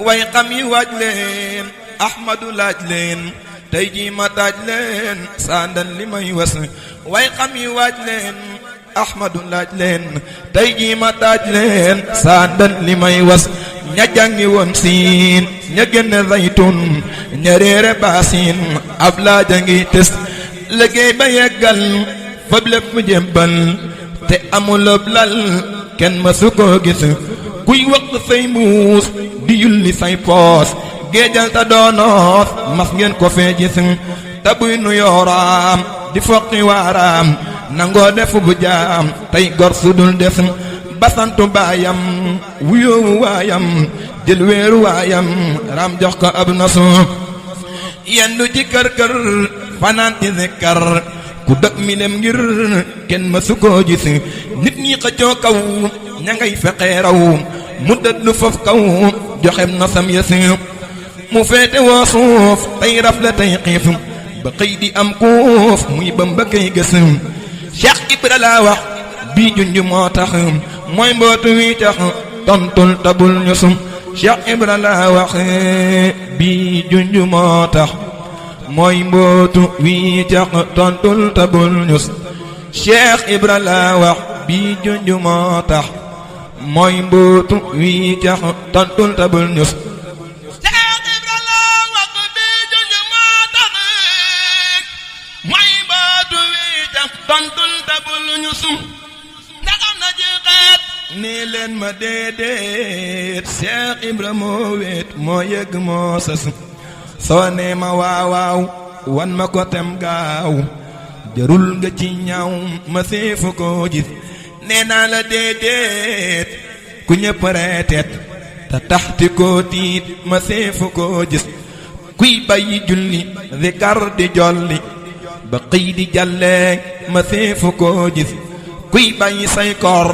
way xam yi waaj leen Ahmadu laaj leen tey jii ma taaj leen sandan li may was way xam yi waaj leen Ahmadu laaj leen tey jii ma taaj leen sandan li may was ña jàngi woon siin ña génne zaytun ña réere baasin ab laaja ngi tes liggéey ba yeggal fab lépp mu jébbal te amulub lal kenn ma su ko gis kuy wëq say mbuus di yulli say poos géejal ta doonoos mas ngeen ko fee gis te buy nu yooraam di foqi waaraam nangoo defu bu jaam tey gor su dul des basantu baayam wuyoowu waayam jël weeru waayam ram jox ko ab nasu yendu ci kër kër fanaan ci zikkar ku dëkk milem ngir kenn ma su ko gis nit ñi xëccoo kaw ña ngay fexee raw mu dët lu foofu kaw joxem na sam yësi mu féete woo suuf tey rafle tey xiif ba xëy di am kuuf muy bam ba kay gës Cheikh Ibra laa wax bii junj moo tax mooy mbootu wi tax tontul tabul ñu sum Cheikh Ibra laa wax bii junj moo tax mooy mbootu wi tax tontul tabul ñu sum Cheikh Ibra laa wax bii junj moo tax mooy mbootu wi tax tontul tabul ñu sum tontul tabul ñu sum ndax am na ji xeet nii leen ma déedéet Cheikh Ibra moo wéet moo yëgg moo sës soo nee ma waawaaw wan ma ko tem gaaw jarul nga ci ñaaw ma seefu ko gis nee naa la déedéet ku ñëpp reeteet te taxti koo tiit ma seefu ko gis kuy bàyyi julli zikar di jolli ba xëy di jàllee ma seefu koo gis kuy bàyyi say koor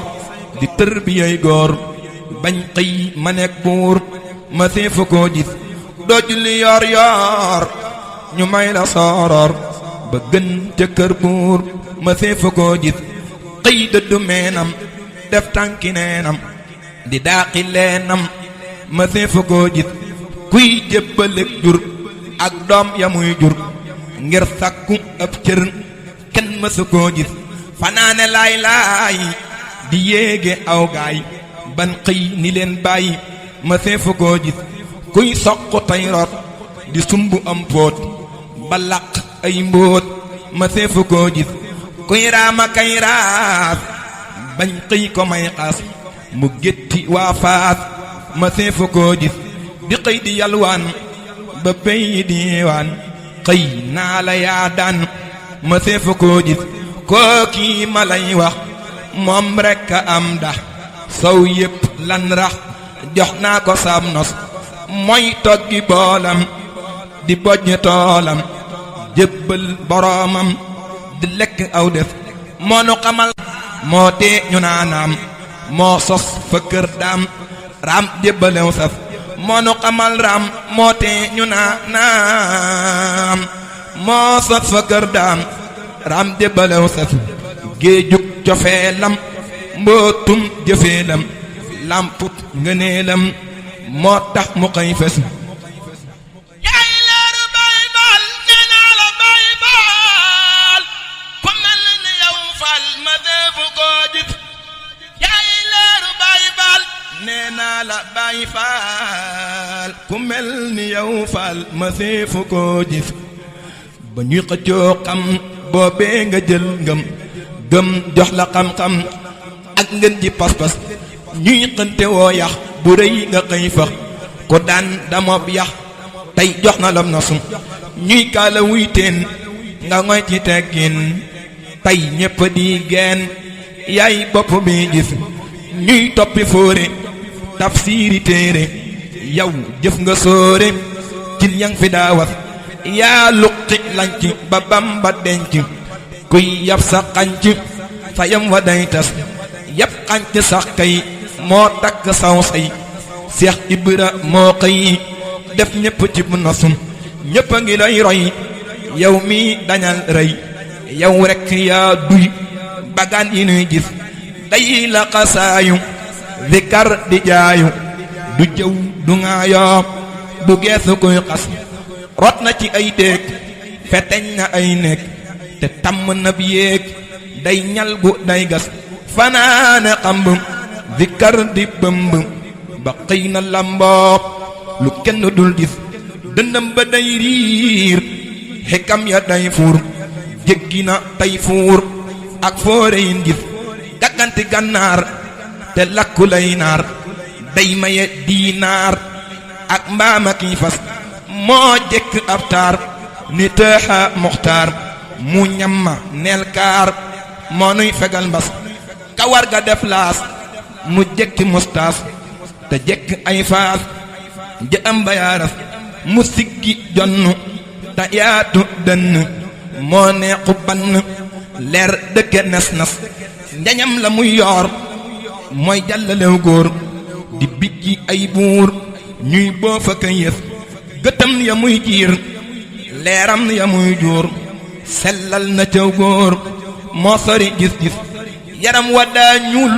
di tër bi yay góor bañ xëy ma nekk buur ma seefu koo gis doo julli yoor yoor ñu may la sooroor ba gën ca kër buur ma seefu koo gis xëy dëddu meenam def tànki neenam di daaqi leenam ma seefu koo gis kuy jébbaleek jur ak doom ya muy jur ngir sàkku ab cër kenn mësu koo gis fanaane laay laay di yéege aw gaay ban xëy ni leen bàyyi ma seefu koo gis kuy soq tey rot di sumb am póot ba laq ay mbóot ma seefu koo gis kuy raama kay raas bañ xëy ko may xaas mu gétti waa faas ma seefu koo gis di xëy di yalwaan ba pey diiwaan xëy naa la yaa daan ma seefu koo gis kookii ma lay wax moom rekk a am da sow yépp lan rax jox naa ko sam nos mooy toggi boolam di bojj toolam jébbal boroomam di lekk aw def moo nu xamal moo tee ñu naanaam moo sos fa kër daam raam jébbalew saf moo nu xamal raam moo tee ñu naanaam moo sos fa kër daam raam jébbalew saf géejug cofeelam mbootum jëfeelam lamput ngëneelam moo tax mu xëy fes yaay leeru Baay Faal nee naa la Baay Faal ku mel ni yow Faal ma defu koo gis yaay leeru Baay Faal nee naa la Baay Faal ku mel ni yow Faal ma defu koo gis ba ñuy xëccoo xam boobee nga jël ngëm gëm jox la xam-xam ak ngën ji pas-pas ñuy xënte woo yax bu rëy nga xëy fax ko daan damob yax tey jox na lam na sum ñuy kaala wuy teen nga ngoy ci teggin tey ñépp di geen yaay bopp bi gis ñuy toppi fóore tafsiiri téere yow jëf nga sóore cil yang fi daawas yaa luqi lanc ba Bamba denc kuy yab sa xanc sa yam wa day tas yab xanc sax kay moo takk saw say Seex Ibra moo xëy def ñépp ci bu nasum ñépp a ngi lay roy yow mi dañal rëy yow rekk yaa duy bagaan yi nuy gis day la xasaayu zikar di jaayu du jëw du ŋaayoo du geesu kuy xas rot na ci ay déeg feteñ na ay nekk te tàmm na bi yéeg day ñal gu day gas fanaane xamb zikkar di bëmb ba xëy na lamboo lu kenn dul gis dëndam ba day riir xikam ya day fuur jéggi na tay fuur ak foore yin gis gàgganti gànnaar te lakku lay naar day maye diinaar ak mbaama kiy fas moo jekk ab taar ni tëxa muxtaar mu ñamma neel kaar moo nuy fegal mbas kawar ga def laas mu jekki mustaas te jekk ay faas ja am ba yaaras mu siggi jonn te yaatu dënn moo neexu bann leer dëkke nas nas njañam la muy yoor mooy jàllalew góor di bijji ay buur ñuy boofa ka yëf gëtam ya muy jiir leeram ya muy juur sellal na caw góor moo sori gis-gis yaram wa daa ñuul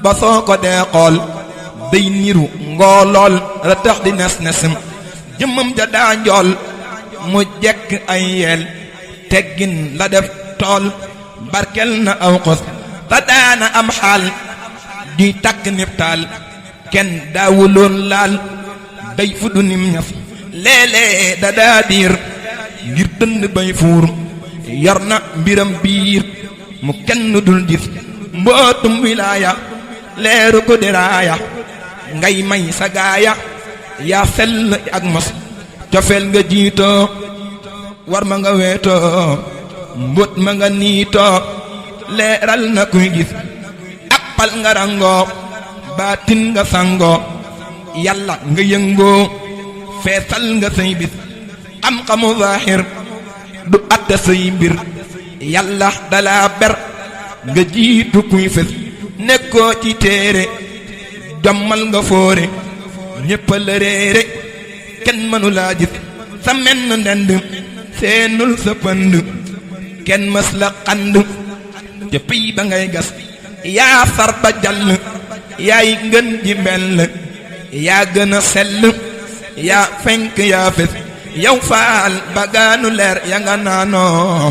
ba soo ko dee xool day niru ngoolool la tax di nes nesam jëmmam ja daa njool mu jekk ay yeel teggin la def tool barkel na aw xos te daana am xaal di takk nib taal kenn daawuloon laal day fuddu nim ñaf léeg-léeg da daa diir ngir dënd bay fuur yor na mbiram biir mu kenn dul gis mbootum wilaaya leeru ko diraaya ngay may sa gaaya yaa sell ak mos cofeel nga jiitoo war ma nga weetoo mbóot ma nga niitoo leeral na kuy gis ak pal nga rangoo baatin nga sangoo yàlla nga yëngoo feesal nga say bis am xamu zaahir du atte say mbir yàlla dalaa ber nga jiitu kuy fes nekkoo ci téere jommal nga foore ñépp la réere kenn mënu laa gis sa menn ndend seenul sa pënd kenn mës la xand ca piy ba ngay gas yaa sar ba jàll yaay ngën ji mbell yaa gën a sell yaa fenk yaa fes yow faal bagaanu leer ya nga naanoo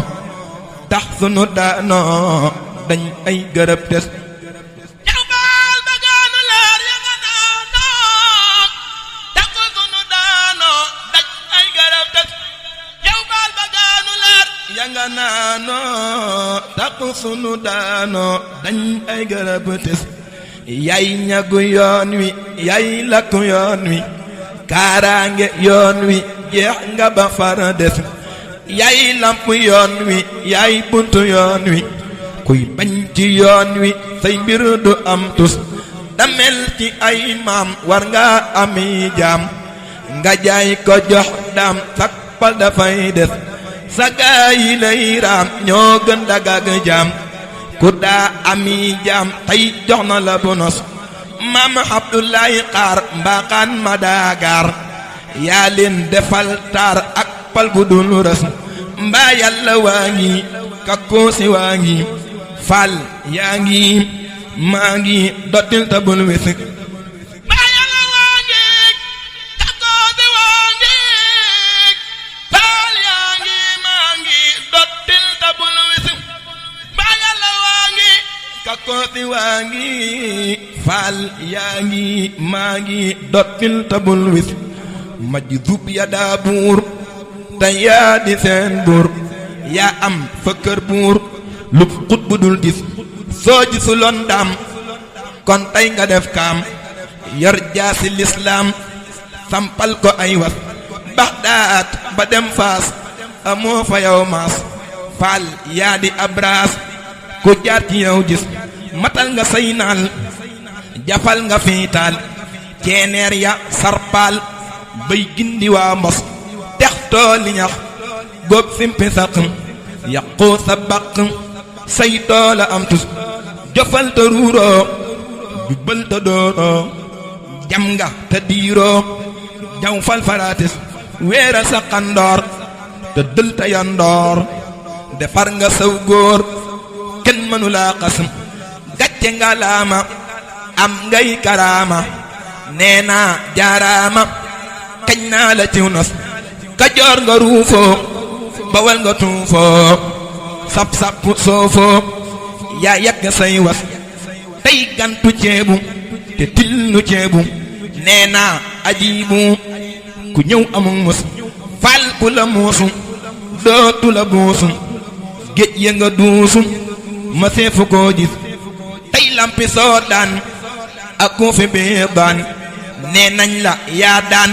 tax sunu daanoo dañ ay gërëb tes yow faal bagaanu leer ya nga naanoo tax sunu daanoo dañ ay gërëb tes yow faal bagaanu leer ya nga naanoo tax sunu daanoo dañ ay gërëb tes yaay ñagu yoon wi yaay lakku yoon wi kaaraange yoon wi jeex nga ba fara des yaay lamp yoon wi yaay buntu yoon wi kuy bañ ci yoon wi say mbir du am tus damel ci ay maam war nga ami jaam nga jaay ko jox daam sak pal dafay des sa gaa yi lay raam ñoo gën dagag jaam ku daa ami jaam tey jox na la bonos maam Abdoulaye xaar mbaaxaan ma daagaar yaa leen defal taar ak pal gu dul rës mbaa yàlla waa ngi kakkoosi waa ngi faal yaa ngi maa ngi dottil tabul wesik mbaa yàlla waa ngi kakkoosi waa ngi faal yaa ngi maa ngi dottil tabul wesik mbaa yàlla waa ngi kakkoosi waa ngi faal yaa ngi maa ngi dottil tabul wis maj zub ya daa buur te yaa di seen buur yaa am fa kër buur lu xut bu dul gis soo gisuloon daam kon tey nga def kaam yor jaasi lislaam sampal ko ay was Baxdaad ba dem Faas amoo fa yow maas faal yaa di abraas ku jaar ci yow gis matal nga say naal jafal nga fiitaal ceeneer ya sarpaal bay gindi waa mbos tex tooli ñax góob simpi saq yàqu sa baq say toola am tus jofal te ruuroo jubbal te dooroo jam nga te diiroo jaw fal faraatis weeral sa xandoor te dël te yandoor defar nga saw góor kenn mënu laa xasam gàcce nga laama am ngay karaama nee naa jaaraama kañ naa la ciw nos Kajoor nga ruufoo Bawal nga tuufoo sap sap soofoo yaa yàgg say was tey gantu ceebu te tillu ceebu nee naa ajiibu ku ñëw amul mus fal ku la muusu dootu la buusu géej ya nga duusu ma seefu koo gis tey lampi soo daan ak ku fi bee daan nee nañ la yaa daan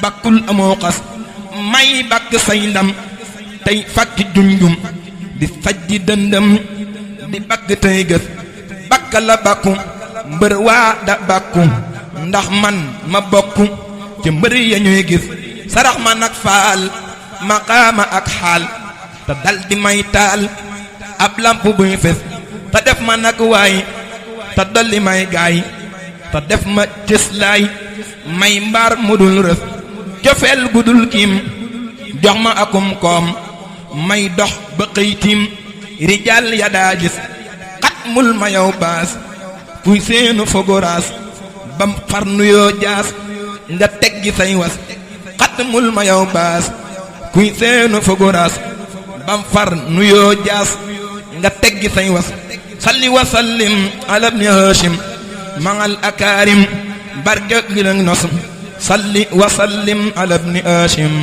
bakkul amoo xas may bakk say ndam tey fakki junjum di faj di dëndëm di bakk tey gës bakk la bakku mbër waa da bakku ndax man ma bokku ci mbër ya ñuy gis sarax ma nag faal maqaama ak xaal te dal di may taal ab lamp buy fes te def ma nag waay te dolli may gaay te def ma cëslaay may mbaar mudul rës cofeel gudul kiim jox ma akum koom may dox ba xëytiim rijaal ya daa gis xat mul ma yow baas kuy seenu fogoraas bam far nuyoo jaas nga teggi say was xat mul ma yow baas kuy seenu fogoraas bam far nuyoo jaas nga teggi say was salli wa sallim ala ibni Hashim mangal akaarim barke gi lang nos salli wa sallim ala ibni Hashim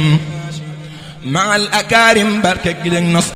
mangal akaarim barke gi lang nos